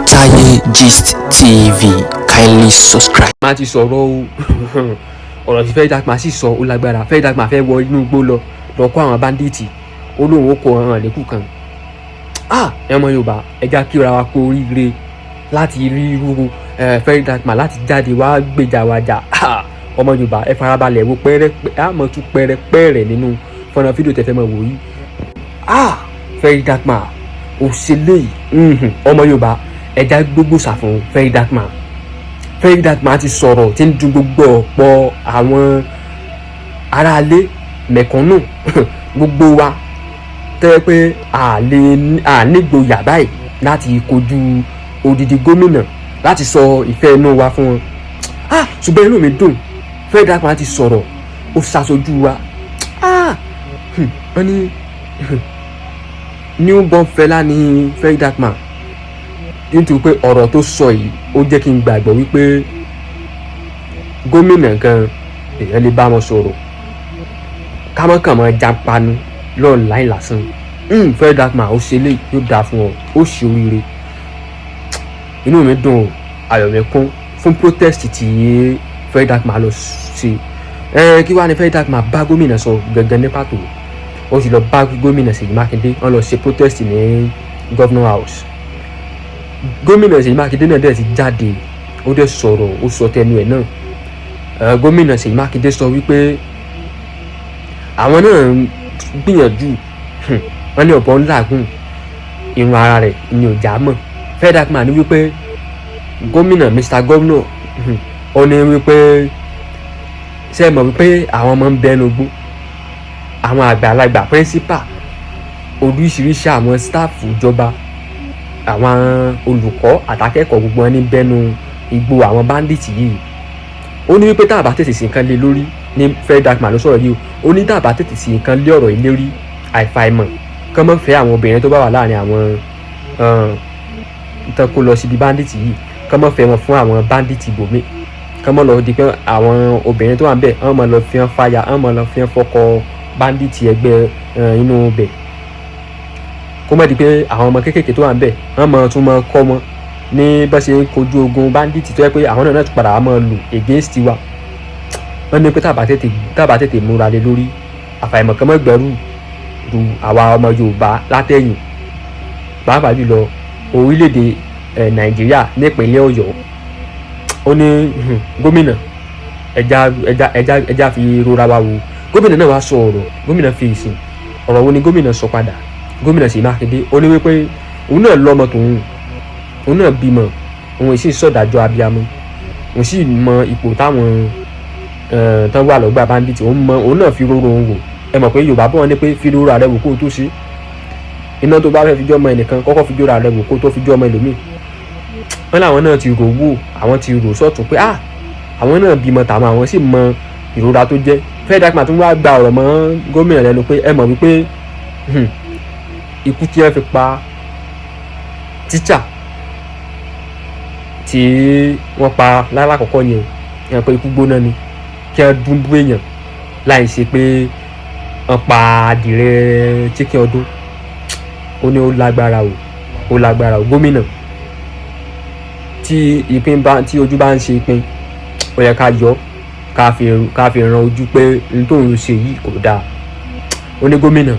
Taye Gist TV. Kindly subscribe. Má ti sọ̀rọ̀ o. Ọ̀rọ̀ tí Very Dark Man sì sọ, ó lágbára. Very Dark Man fẹ́ wọ inú igbó lọ lọ kó àwọn bandit. Ó lóun ó kó ọ̀ràn lẹ́kù kan. Ah, ẹ ọmọ Yorùbá, ẹja kíra wa kú oríire láti rí irú Very Dark Man láti jáde wá gbèjà wa jà. Ah, ọmọ Yorùbá, ẹ farabalẹ̀ wo pẹ́rẹ́ á mọ̀ tún pẹ́rẹ́pẹ́rẹ́ nínú fọ́nrán fídíò tẹ́fẹ́ mọ̀ wò yìí. Ah, Very Dark Man òṣèlè yìí. Ọmọ Yorùbá, ẹja gbogbo ṣàfún Very Dark Man. Very Dark Man ti sọ̀rọ̀ tí ń dùn gbogbo ọ̀pọ̀ àwọn aráalé mẹ̀kúnnù, gbogbo wa tẹ́ pé à nígboyà báyìí láti kojú odidi gómìnà láti sọ ìfẹ́ inú wa fún wọn. Ah, ṣùgbọ́n inú mi dùn, Very Dark Man ti sọ̀rọ̀, ó ṣàṣojú wa. Ah, wọ́n ní newborn fella ní Very Dark Man, nítorí pé ọ̀rọ̀ tó sọ yìí, ó jẹ́ kí n gbàgbọ́ wípé gómìnà gan, èèyàn lè bá wọn sọ̀rọ̀, kámọ́kàn máa jápanu lọ́ọ̀láì lásán. Very Dark Man, ó ṣe lè yóò dáa fún ọ, ó ṣe oríire. Inú mi dùn o, ayọ̀ mi kún fún protest tí Very Dark Man lọ ṣe. Ẹ kí wàá ní Very Dark Man bá gómìnà sọ gangan ní pàtó? Ó sì lọ bá gómìnà Ṣèyí Mákindé, wọ́n lọ ṣe protest ní Governor House. Gómìnà Ṣèyí Mákindé náà dẹ̀ ti jáde, ó dẹ̀ sọ̀rọ̀, ó sọ tẹnu ẹ̀ náà. Gómìnà Ṣèyí Mákindé sọ wípé àwọn náà ń gbìyànjú. Wọ́n ní ọ̀bọ ńlágùn, irun ara rẹ̀ ni ò já mọ̀. Very Dark Man ní wípé gómìnà, Mr Governor, ó ní wípé ṣé ẹ mọ̀ wípé àwọn ọmọ ń bẹnu gbó, àwọn àgbàlagbà, principal, oríṣiríṣi àwọn staff ìjọba, àwọn olùkọ́ àtàkẹ́kọ̀ọ́, gbogbo wọn ní bẹ́nu igbó àwọn bandit yìí. Ó ní wípé tá a bá tètè sí nǹkan lé lórí ní, Very Dark Man ló sọ̀rọ̀ yìí o, ó ní tá a bá tètè sí nǹkan lé ọ̀rọ̀ yìí lérí, àìfàìmọ̀ kán mọ́ fẹ́ àwọn obìnrin tó bá wà láàrin àwọn tán kó lọ síbi bandit yìí, kán mọ́ fẹ́ wọn fún àwọn bandit ibòmíì, kán mọ́ lọ di pé àwọn obìnrin tó wà ń bẹ̀, wọ́n mọ́ lọ fi hàn fàyà, wọ́n mọ́ lọ fi hàn fọkọ bandit ẹgbẹ́ inú bẹ̀, kó má di pé àwọn ọmọ kéékèèké tó wà ń bẹ̀, wọ́n mọ̀ tún mọ́ kọ́ wọn ní bá ṣe ń kojú ogun bandit, tó yẹ pé àwọn náà tún padà wá máa lò against wa. Wọ́n ní pé tá bá tètè múra lé lórí, àfàìmọ̀ kan mọ́ gbẹ́rù ru àwa ọmọ Yorùbá látẹ̀yìn, pàápàá jùlọ orílẹ̀-èdè Nàìjíríà nípínlẹ̀ Ọ̀yọ́. Ó ní gómìnà, ẹja ẹja ẹja ẹja fi rora wa wo. Gómìnà náà wá sọ ọ̀rọ̀, gómìnà fi ìsìn. Ọ̀rọ̀ wo ni gómìnà sọ padà? Gómìnà Ṣèyí Mákindé, ó ní wípé òun náà lọ́mọ tòun, òun náà bímọ, òun sì sọ̀dájọ́ abiyamọ, òun sì mọ ipò táwọn tán wà lọ́gbà bandit. Òun mọ, òun náà fi róró òun wò. Ẹ mọ̀ pé Yorùbá bọ̀, wọ́n ní pé fi róró rẹ wò kó o tó ṣe. Iná tó bá fẹ́ fi jọ́ ọmọ ẹnìkan, kọ́kọ́ fi jóra rẹ wò kó o tó fi jọ́ ọmọ ẹlòmíì. Wọ́n làwọn náà ti rò wò, àwọn ti rò sọ́tún pé ah, àwọn náà bímọ tàwọn, àwọn sì mọ ìrora tó jẹ́. Very Dark Man tún wá gba ọ̀rọ̀ mọ́ gómìnà lẹ́nu pé ẹ mọ̀ wípé ikú tí wọ́n fi pa tíṣà tí wọ́n pa lálákọ̀ọ́kọ́ yẹn yẹn, pé ikú gbóná ni kí wọ́n dúnbú èèyàn láì ṣe pé wọ́n pa adìrẹ chicken ọdún. Ó ní ó lágbára o, ó lágbára o. Gómìnà, tí ìpín bá tí ojú bá ń ṣe ìpín, ó yẹ ká yọ, ká fi ran ojú pé n tó ń ṣe yìí kò dáa. Ó ní gómìnà,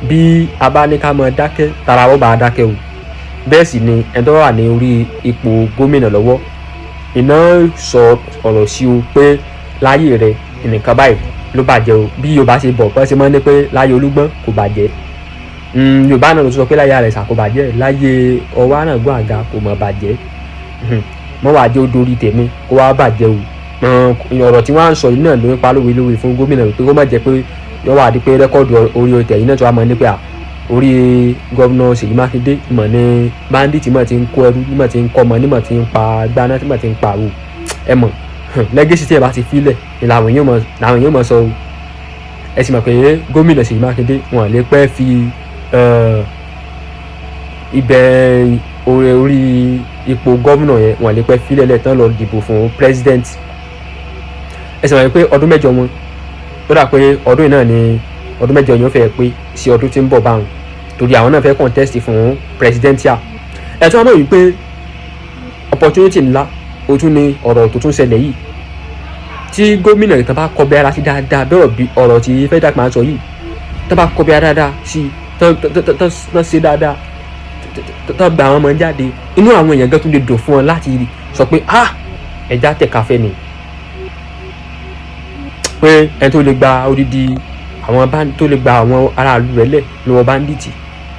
bí a bá ní ká mọ dákẹ́, tara wọ́n bá a dákẹ́ o. Bẹ́ẹ̀ sì ni ẹni tó wà ní orí ipò gómìnà lọ́wọ́ iná sọ ọ̀rọ̀ sí o pé láyé rẹ̀ nìkan báyìí ló bàjẹ́ o. Bí Yorùbá ṣe bọ̀, bọ́n ṣe máa ń ní pé láyé Olúgbọ́n kò bàjẹ́. Yorùbá náà ló sọ pé láyé Àrẹ̀sà kò bàjẹ́, láyé ọwọ́ àràngún àga kò mọ̀ bàjẹ́. Mọ́ wàá jẹ́ ó dorí tèmi kó wá bàjẹ́ o. Ọ̀rọ̀ tí wọ́n á ń sọ yìí náà ló ń pa lówe lówe fún gómìnà pé kó má jẹ́ pé yọ wá di pé record orí ọtẹ̀ yìí náà tó wá mọ̀ ní pé à orí gómìnà Ṣèyí Mákindé mọ̀ ní bandit mọ̀ ti ń kó ẹrú, mọ̀ ti ń kọ́ ọmọ, nímọ̀ ti ń pa gbaná, mọ̀ ti ń pa àwò. Ẹ mọ̀ legacy tí ẹ bá ti filẹ̀ ni làwọn èèyàn mọ̀ sọ o. Ẹ sì mọ̀ pé gómìnà Ṣèyí Mákindé, wọn lè pẹ́ fi ibẹ̀ orí ipò gómìnà yẹn, wọn lè pẹ́ filẹ̀ lẹ́tàn lọ dìbò fún president. Ẹ sì mọ̀ pé ọdún 8 wọn, ó dà pé ọdún yìí náà ni ọdún 8 yẹn ó fẹ́ pé sí ọdún tí ń bọ̀ báwọn, torí àwọn náà fẹ́ contest fún presidential. Ẹ sì mọ̀ pé Ẹ tún wá mọ̀ wípé opportunity ńlá o tún ní ọ̀rọ̀ tó tún ṣẹlẹ̀ yìí. Tí gómìnà ìtàn bá kọbi ara sí dáadáa bẹ́ẹ̀ bí ọ̀rọ̀ tí Federal máa ń sọ yìí, tán bá kọbi ara dáadáa sí, tán tán ṣe dáadáa, tán gba àwọn ọmọ jáde, inú àwọn èèyàn gan tún lè dùn fún wọn láti sọ pé, "Ah, ẹja tẹ̀ka fẹ́ ni pé ẹni tó lè gba odidi àwọn tó lè gba àwọn aráàlú rẹ̀ lẹ̀ lọ́wọ́ bandit,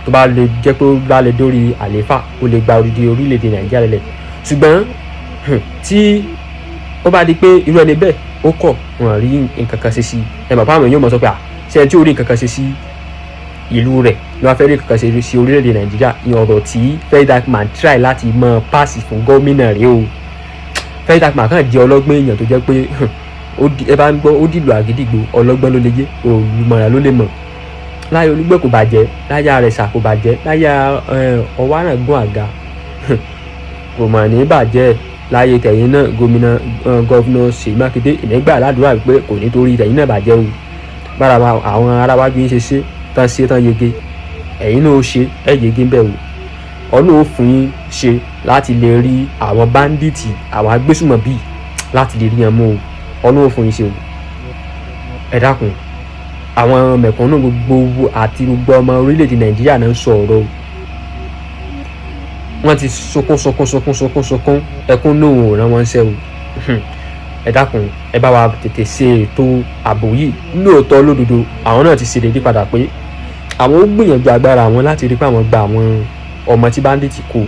tó bá lè jẹ́ pé ó bá lè dórí àlééfà, ó lè gba odidi orílẹ̀-èdè Nàìjíríà lẹ̀." Ṣùgbọ́n tí ó bá di pé irú ẹni bẹ́ẹ̀ ó kọ̀, wọ́n rí nǹkan kan ṣe sí ẹ, bàbá àwọn èèyàn mọ̀ sọ pé, "À, ṣé ẹni tí ó rí nǹkan kan ṣe sí ìlú rẹ̀ ló wá fẹ́ rí nǹkan kan ṣe sí orílẹ̀-èdè Nàìjíríà?" Ní ọ̀rọ̀ tí VeryDarkMan try láti mọ pass fún gómìnà rèé o. VeryDarkMan kàn jẹ́ ọlọ́gbọ́n èèyàn tó jẹ́ pé ẹ bá ń gbọ́ ó dìlù àgídìgbò, ọlọ́gbọ́n ló lè yé, olùmọ̀ràn ló lè mọ̀. Láyé Olúgbẹ́ kò bàjẹ́, láyé Àrẹ̀sà kò bàjẹ́, láyé Ọ̀wárangún àga kò mà ní bàjẹ́, láyé tẹ̀yìn náà, gómìnà, Governor Ṣèyí Mákindé, ìnígbà ládùúrà pé kò ní torí tẹ̀yìn náà bàjẹ́ o. Bára àwọn aráwájú yín ṣe ṣe tán, ṣe tán yege, ẹ̀yin náà ó ṣe ẹ̀ yege ń bẹ̀ o. Ọlọ́run ó fún yín ṣe láti lè rí àwọn bandit, àwọn agbésùmọ̀bí, láti lè rí wọn mú o. Ọlọ́run ó fún yín ṣe o. Ẹ dákun, àwọn mẹ̀kúnnù gbogbo àti gbogbo ọmọ orílẹ̀-èdè Nàìjíríà náà ń sọ ọ̀rọ̀ o. Wọ́n ti sunkún sunkún sunkún sunkún sunkún, ẹkún náà ò rán wọn ṣẹ́ o. Ẹ dákun, ẹ bá wa tètè ṣe ètò ààbò yìí. Lóòótọ́ lódodo, àwọn náà ti ṣèlérí padà pé àwọn ó gbìyànjú agbára àwọn láti rí pé àwọn gba àwọn ọmọ tí bandit kó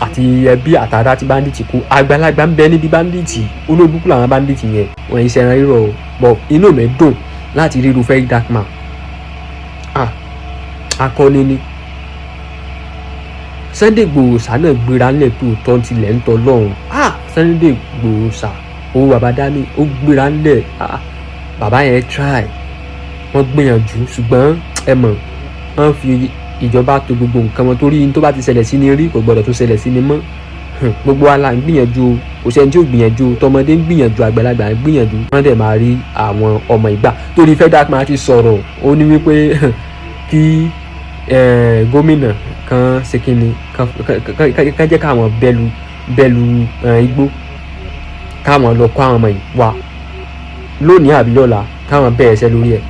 àti ẹbí àtàrà tí bandit kó. Àgbàlagbà ń bẹ níbi bandit, olóòbùkún làwọn bandit yẹn, wọ́n yìí ṣẹran rírọ̀ o. Bọ̀ inú mi dùn láti rí irú VeryDarkMan. Ah, akọni ni Sunday Igboho ṣá náà, gbéra ńlẹ̀ tó tọ́ tilẹ̀ ń tọ́ lọ́hùn. Ah, Sunday Igboho ṣá, owó bàbá dání, ó gbéra ńlẹ̀. Ah, bàbá yẹn try, wọ́n gbìyànjú, ṣùgbọ́n ẹ mọ̀ wọ́n fi ìjọba tó gbogbo nǹkan wọn, torí tó bá ti ṣẹlẹ̀ sí ni rí, kò gbọ́dọ̀ tó ṣẹlẹ̀ sí ni mọ́. Gbogbo wa la ń gbìyànjú o, kò sẹ́ni tí ò gbìyànjú o. Tọmọdé ń gbìyànjú, àgbàlagbà ń gbìyànjú, wọ́n dẹ̀ máa rí àwọn ọmọ ìgbà torí VeryDarkMan ti sọ̀rọ̀. Ó ní wípé kí gómìnà kan ṣe kínni kan jẹ́ káwọn bẹ́lu bẹ́lu igbó, káwọn lọ kó àwọn ọmọ yìí wá lónìí àbí lọ́la, káwọn bẹ̀rẹ̀ ẹsẹ̀ lórí ẹ̀.